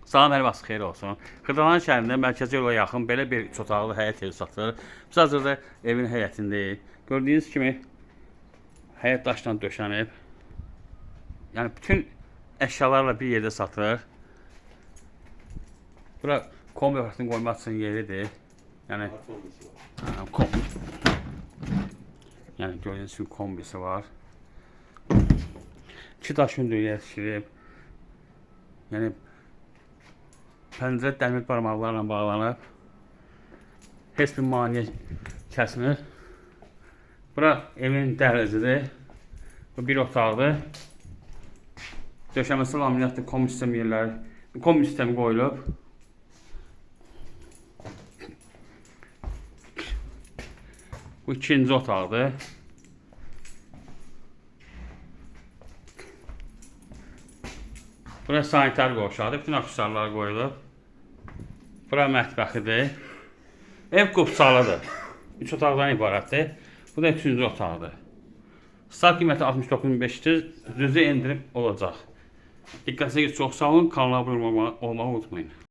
Salam, hər vaxt xeyir olsun. Xırdalan şəhərində mərkəzi yola yaxın belə bir üç otaqlı həyət evi satılır. Biz hazırda evin həyətindəyik. Gördüyünüz kimi həyət daşla döşənib. Yəni bütün əşyalarla bir yerdə satılır. Bura kombi aparatını qoymaq üçün yeridir. Yəni kombi. Yəni gördüyünüz kimi kombisi var. İki daş hündürlüyə tikilib. Yəni pəncərə dəmir barmaqlarla bağlanıb. Heç bir maneə kəsmir. Bura evin dəhlizidir. Bu bir otaqdır. Döşəməsi laminatlı kombi sistem yerləri, kombi sistemi qoyulub. Bu ikinci otaqdır. Bura sanitar qovşağıdır. Bütün aksesuarlar qoyulub. Bura mətbəxidir. Ev qupsalıdır. 3 otaqdan ibarətdir. Bu da üçüncü otaqdır. Start qiyməti 69.500, cüzi endirim olacaq. Diqqətinizə görə çox sağ olun. Kanala abunə olmağı unutmayın.